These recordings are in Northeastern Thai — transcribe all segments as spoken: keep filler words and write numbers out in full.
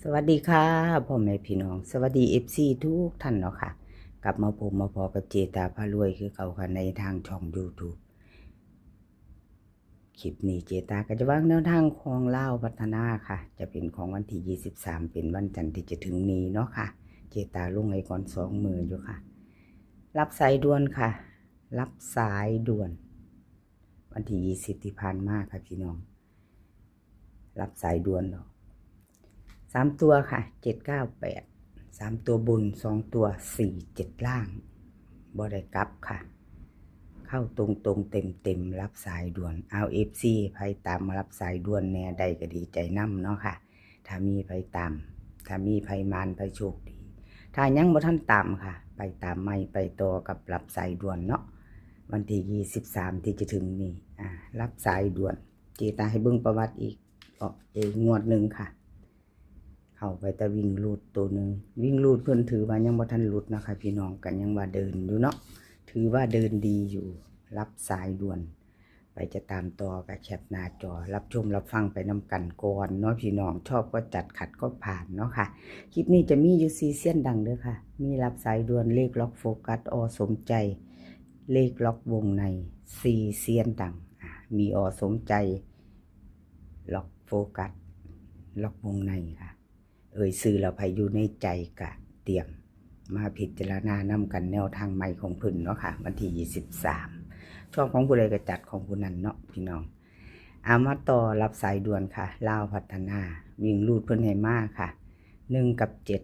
สวัสดีค่ะ พ่อแม่พี่น้อง สวัสดี เอฟซี ทุกท่านเนาะค่ะ กลับมาพบมาพอกับเจตาพารวยคือเก่าค่ะ ในทางช่อง YouTube คลิปนี้เจตาก็จะวางแนวทางของลาวพัฒนาค่ะ จะเป็นของวันที่ ยี่สิบสาม เป็นวันจันทร์ที่จะถึงนี้เนาะค่ะ เจตาลงให้ก่อนสองมื้ออยู่ค่ะ รับสายด่วนค่ะ รับสายด่วน วันที่ ยี่สิบ ที่ผ่านมาค่ะพี่น้อง รับสายด่วนเนาะ สามตัวค่ะ เจ็ดเก้าแปด สามตัวบน สองตัว สี่เจ็ด ล่าง บ่ได้กลับค่ะ เข้าตรงๆ เต็มๆ รับสายด่วน เอา เอฟซี ไผตามมารับสายด่วนแหน่ ได้ก็ดีใจนำเนาะค่ะ ถ้ามีไผตาม ถ้ามีไผหมานไผโชคดี ถ้ายังบ่ทันตามค่ะ ไปตามใหม่ ไปต่อกับรับสายด่วนเนาะ วันที่ ยี่สิบสาม ที่จะถึงนี้ อ่า รับสายด่วน เจตาให้เบิ่งประวัติอีก เอ่อ อีกงวดหนึ่งค่ะ เข้าไปแต่วิ่งรูดตัวหนึ่ง วิ่งรูดเพิ่นถือว่ายังบ่ทันหลุดนะคะพี่น้อง ก็ยังว่าเดินอยู่เนาะ ถือว่าเดินดีอยู่ รับสายด่วน ไปจะตามต่อก็แคปหน้าจอ รับชมรับฟังไปนำกันก่อนเนาะพี่น้อง ชอบก็จัด ขัดก็ผ่านเนาะค่ะ คลิปนี้จะมีอยู่สี่เซียนดังเด้อค่ะ มีรับสายด่วน เลขล็อกโฟกัส อ.สมใจ เลขล็อกวงใน สี่เซียนดัง อ่ะ มี อ.สมใจ ล็อกโฟกัส ล็อกวงในค่ะ เอ่ยชื่อแล้วไผอยู่ในใจก็เตรียมมาพิจารณานำกัน แนวทางใหม่ของเพิ่นเนาะค่ะ วันที่ ยี่สิบสาม ชอบของผู้ใดก็จัดของผู้นั้นเนาะพี่น้อง เอามาต่อรับสายด่วนค่ะ ลาวพัฒนา วิ่งรูดเพิ่นให้มาค่ะ หนึ่ง กับ เจ็ด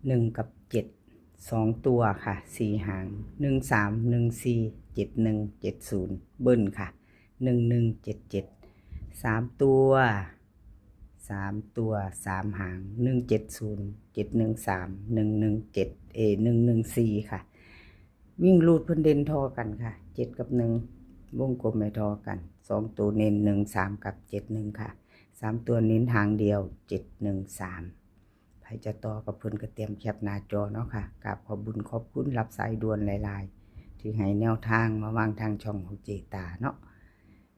หนึ่ง กับ เจ็ด สองตัวค่ะ สี่ หาง หนึ่ง สาม หนึ่ง สี่ เจ็ด หนึ่ง เจ็ด ศูนย์ เบิ้ลค่ะ หนึ่ง หนึ่ง เจ็ด เจ็ด สามตัว สามตัว สาม หาง หนึ่ง เจ็ด ศูนย์ เจ็ด หนึ่ง สาม หนึ่ง หนึ่ง เจ็ด เอ หนึ่ง หนึ่ง สี่ ค่ะ วิ่งรูดเพิ่นเด่นทอกันค่ะ เจ็ด กับ หนึ่ง วงกลมให้ทอกัน สองตัวเน้น หนึ่ง สาม กับ เจ็ด หนึ่ง ค่ะ สามตัวเน้นหางเดียว เจ็ด หนึ่ง สาม ไผจะต่อกับเพิ่นก็เตรียมแคปหน้าจอเนาะค่ะ กราบขอบบุญขอบคุณรับสายด่วนหลายๆ ที่ให้แนวทางมาวางทางช่องของเจตาเนาะ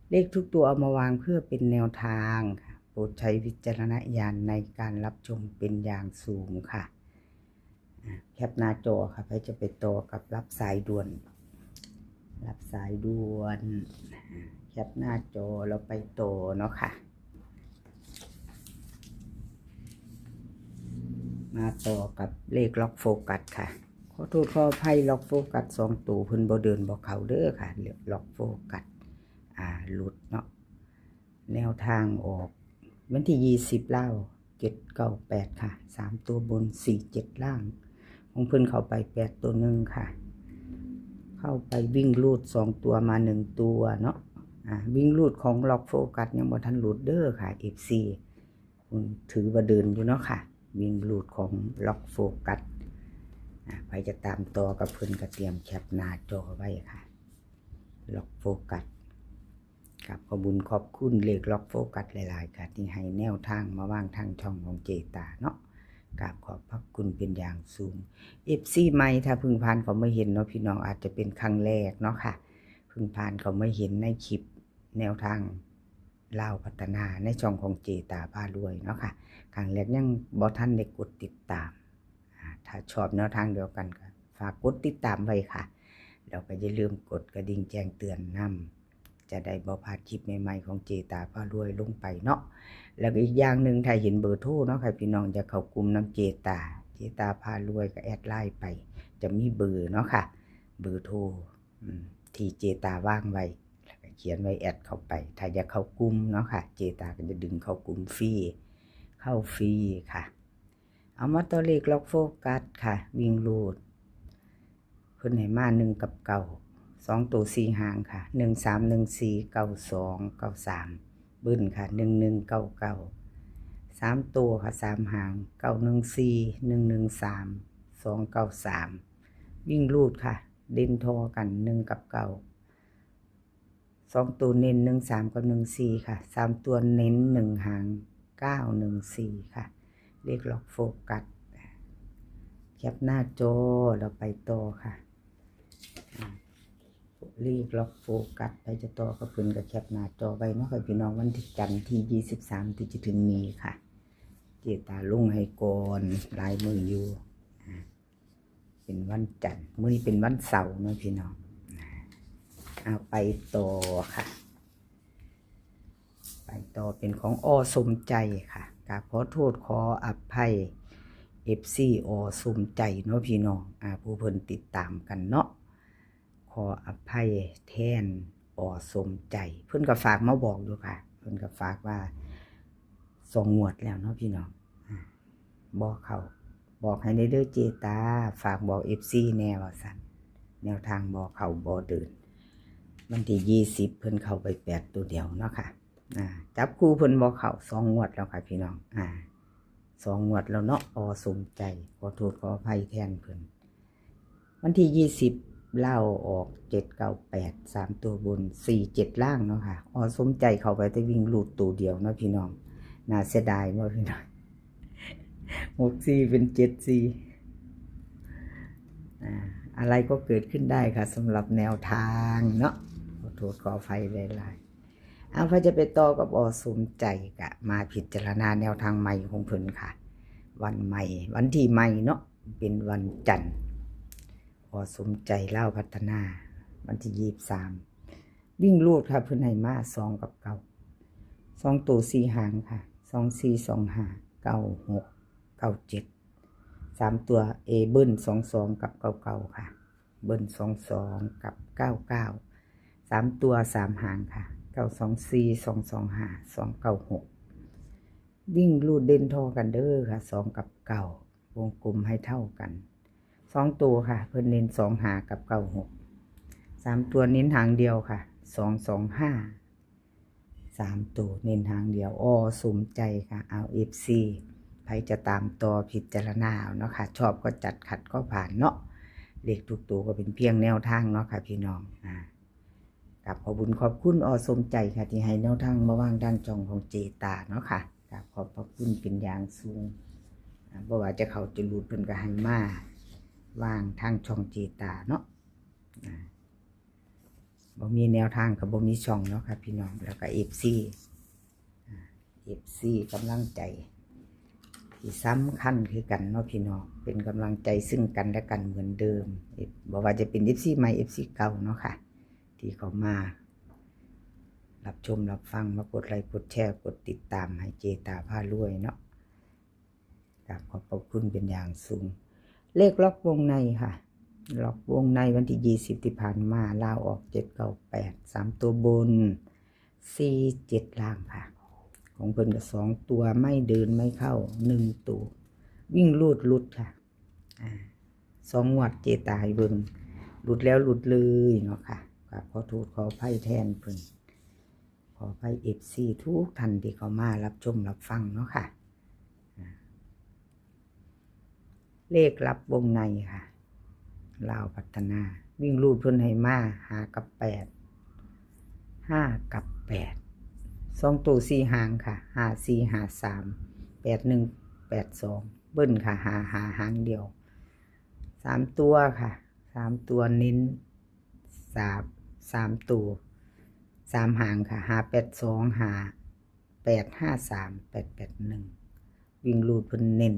เลขทุกตัวเอามาวางเพื่อเป็นแนวทางค่ะ โปรดใช้วิจารณญาณในการรับชมเป็นอย่างสูงค่ะ อ่ะ แคปหน้าจอค่ะ ไผจะไปต่อกับรับสายด่วน รับสายด่วน อ่ะ แคปหน้าจอแล้วไปต่อเนาะค่ะ มาต่อกับเลขล็อกโฟกัสค่ะ ขอโทษขออภัย ล็อกโฟกัสสองตัวเพิ่นบ่เดินบ่เข้าเด้อค่ะ ล็อกโฟกัส อ่า หลุดเนาะ แนวทางออก วันที่ ยี่สิบ ลาว เจ็ดเก้าแปด ค่ะ สามตัวบน สี่เจ็ด ล่าง ของเพิ่นเข้าไป แปด ตัวหนึ่งค่ะ เข้าไปวิ่งรูดสองตัวมาหนึ่งตัวเนาะ อ่า วิ่งรูดของล็อกโฟกัสยังบ่ทันหลุดเด้อค่ะ เอฟซี อืม ถือว่าเดินอยู่เนาะค่ะ วิ่งรูดของล็อกโฟกัส อ่า ไผจะตามต่อกับเพิ่นก็เตรียมแคปหน้าจอไว้ค่ะ ล็อกโฟกัส ครับ ขอบบุญขอบคุณเลขล็อกโฟกัสหลายๆค่ะ ที่ให้แนวทางมาวางทางช่องของเจตาเนาะ กราบขอบพระคุณเป็นอย่างสูง เอฟซี ใหม่ ถ้าเพิ่งผ่านเข้ามาเห็นเนาะพี่น้อง อาจจะเป็นครั้งแรกเนาะค่ะ เพิ่งผ่านเข้ามาเห็นในคลิปแนวทางลาวพัฒนาในช่องของเจตาพารวยเนาะค่ะ ครั้งแรกยังบ่ทันได้กดติดตาม อ่า ถ้าชอบแนวทางเดียวกันก็ฝากกดติดตามไว้ค่ะ แล้วก็อย่าลืมกดกระดิ่งแจ้งเตือนนำ จะได้บ่พลาดคลิปใหม่ๆของเจตาพารวยลงไปเนาะ แล้วก็อีกอย่างหนึ่ง ถ้าเห็นเบอร์โทรเนาะค่ะพี่น้อง อยากเข้ากลุ่มนำเจตา เจตาพารวยก็แอดไลน์ไป จะมีเบอร์เนาะค่ะ เบอร์โทร อืม ที่เจตาวางไว้ แล้วก็เขียนไว้ แอดเข้าไป ถ้าอยากเข้ากลุ่มเนาะค่ะ เจตาก็จะดึงเข้ากลุ่มฟรี เข้าฟรีค่ะ เอามาต่อเลขล็อกโฟกัสค่ะ วิ่งรูด เพิ่นให้มา หนึ่ง กับ เก้า สองตัว สี่ หางค่ะ หนึ่ง สาม หนึ่ง สี่ เก้า สอง เก้า สาม เบิ้ลค่ะ หนึ่ง หนึ่ง เก้า เก้า สามตัวค่ะ สาม หาง เก้า หนึ่ง สี่ หนึ่ง หนึ่ง สาม สอง เก้า สาม วิ่งรูดค่ะ เด่นทอกัน หนึ่ง กับ เก้า สองตัวเน้น หนึ่ง สาม กับ หนึ่ง สี่ ค่ะ สามตัวเน้น หนึ่ง หาง เก้า หนึ่ง สี่ ค่ะ เลขล็อกโฟกัส แคปหน้าจอแล้วไปต่อค่ะ อ่า เลขล็อกโฟกัส ไผจะต่อกับเพิ่นก็แคปหน้าจอไว้เนาะค่ะพี่น้อง วันที่จันทร์ที่ ยี่สิบสาม ที่จะถึงนี้ค่ะ เจ ตาลงให้ก่อน หลายมื้ออยู่ อ่า เป็นวันจันทร์ มื้อนี้เป็นวันเสาร์เนาะพี่น้อง อ่า เอาไปต่อค่ะ ไปต่อเป็นของ อ.สมใจ ค่ะ กราบขอโทษขออภัย เอฟซี อ.สมใจ เนาะพี่น้อง อ่า ผู้เพิ่นติดตามกันเนาะ ขออภัยแทน อ.สมใจ เพิ่นก็ฝากมาบอกอยู่ค่ะ เพิ่นก็ฝากว่า สองงวดแล้วเนาะพี่น้อง อ่า บ่เข้า บอกให้แหน่เด้อเจตา ฝากบอก เอฟซี แหน่ว่าซั่น แนวทางบ่เข้าบ่เดิน วันที่ยี่สิบ เพิ่นเข้าไปแปดตัวเดียวเนาะค่ะ อ่า จับคู่เพิ่นบ่เข้า สองงวดแล้วค่ะพี่น้อง อ่า สองงวดแล้วเนาะ อ.สมใจ ขอโทษขออภัยแทนเพิ่น วันที่ยี่สิบ ลาวออก เจ็ดเก้าแปด สามตัวบน สี่เจ็ด ล่างเนาะค่ะ อ.สมใจเข้าไปแต่วิ่งรูดตัวเดียวเนาะพี่น้อง น่าเสียดายเนาะพี่น้อง หกสี่ เป็น เจ็ดสี่ อ่า อะไรก็เกิดขึ้นได้ค่ะ สำหรับแนวทางเนาะ ขอโทษขออภัยหลายๆ เอา ไผจะไปต่อกับ อ.สมใจ ก็มาพิจารณาแนวทางใหม่ของเพิ่นค่ะ วันใหม่ วันที่ใหม่เนาะ เป็นวันจันทร์ อ.สมใจ ลาวพัฒนา วันที่ยี่สิบสาม วิ่งรูดค่ะ เพิ่นให้มา สอง กับ เก้า สองตัวสี่หางค่ะ สองสี่ สองห้า เก้าหก เก้าเจ็ด สามตัว เอ เบิ้ล สองสอง กับ เก้าเก้า ค่ะ เบิ้ล สองสอง กับ เก้าเก้า สามตัวสามหางค่ะ เก้าสองสี่ สองสองห้า สองเก้าหก วิ่งรูดเด่นท่อกันเด้อค่ะ สอง กับ เก้า วงกลมให้เท่ากัน สองตัวค่ะ เพิ่นเน้น สองห้า กับ เก้าหก สามตัวเน้นหางเดียวค่ะ สองสองห้า สามตัวเน้นหางเดียว อ.สมใจ ค่ะ เอา เอฟซี ไผจะตามต่อพิจารณาเอาเนาะค่ะ ชอบก็จัด ขัดก็ผ่านเนาะ เลขทุกตัวก็เป็นเพียงแนวทางเนาะค่ะพี่น้อง อ่า กราบขอบบุญขอบคุณ อ.สมใจ ค่ะ ที่ให้แนวทางมาวางทางช่องของเจตาเนาะค่ะ กราบขอบพระคุณเป็นอย่างสูง อ่า บ่ว่าจะเข้าจะหลุดเพิ่นก็ให้มาวางทางช่องเจตาเนาะ อ่า บ่มีแนวทางก็บ่มีช่องเนาะค่ะพี่น้อง แล้วก็ เอฟซี อ่า เอฟซี กำลังใจที่สำคัญคือกันเนาะพี่น้อง เป็นกำลังใจซึ่งกันและกันเหมือนเดิม เอฟ- บ่ว่าจะเป็น เอฟซี ใหม่ เอฟซี เก่าเนาะค่ะ ที่เข้ามารับชมรับฟัง มากดไลค์กดแชร์ กดติดตามให้เจตาพารวยเนาะ กราบขอบพระคุณเป็นอย่างสูง เลขล็อกวงในค่ะ ล็อกวงในวันที่ยี่สิบที่ผ่านมา ลาวออก เจ็ดเก้าแปด สามตัวบน สี่เจ็ด ล่างค่ะ ของเพิ่นก็สองตัวไม่เดินไม่เข้า หนึ่งตัว วิ่งรูดหลุดค่ะ อ่า สองงวดเจตาให้เบิ่ง หลุดแล้วหลุดเลยเนาะค่ะ กราบขอโทษขออภัยแทนเพิ่น ขออภัย เอฟซี ทุกท่านที่เข้ามารับชมรับฟังเนาะค่ะ อ่า เลขลับวงในค่ะ ลาวพัฒนา วิ่งรูดเพิ่นให้มา ห้า กับ แปด ห้า กับ แปด สองตัวสี่หางค่ะ ห้าสี่ ห้าสาม แปดหนึ่ง แปดสอง เบิ้ลค่ะ ห้าห้า หางเดียว สามตัวค่ะ สามตัวเน้น สาม สามตัว สามหางค่ะ ห้าแปดสอง ห้าแปดห้าสาม แปดแปดหนึ่ง วิ่งรูดเพิ่นเน้น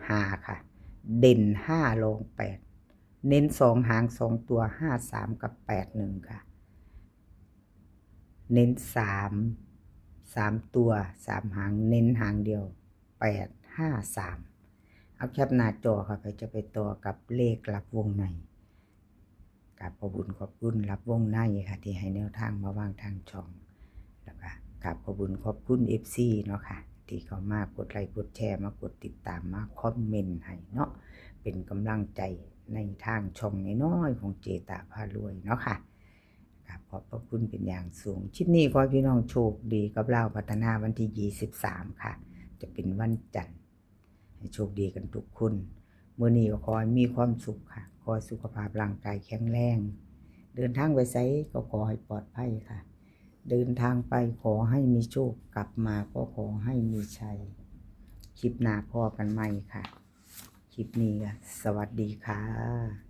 ห้าค่ะ เด่น ห้า รอง แปด เน้นสองหางสองตัว ห้าสาม กับ แปดหนึ่ง ค่ะ เน้น สาม สามตัว สามหาง เน้นหางเดียว แปดห้าสาม เอาแคปหน้าจอค่ะ ไผจะไปต่อกับเลขลับวงใน กราบขอบบุญขอบคุณลับวงในค่ะ ที่ให้แนวทางมาวางทางช่อง แล้วก็กราบขอบบุญขอบคุณ เอฟซี เนาะค่ะ ที่เข้ามากดไลค์กดแชร์ มากดติดตาม มาคอมเมนต์ให้เนาะ เป็นกำลังใจในทางช่องน้อยๆของเจตาพารวยเนาะค่ะ กราบขอบพระคุณเป็นอย่างสูง คลิปนี้ขอให้พี่น้องโชคดีกับลาวพัฒนาวันที่ยี่สิบสามค่ะ จะเป็นวันจันทร์ ให้โชคดีกันทุกคน มื้อนี้ก็ขอให้มีความสุขค่ะ ขอให้สุขภาพร่างกายแข็งแรง เดินทางไปไสก็ขอให้ปลอดภัยค่ะ เดินทางไปขอให้มีโชค กลับมาก็ขอให้มีชัย คลิปหน้าพ้อกันใหม่ค่ะ คลิปนี้ก็สวัสดีค่ะ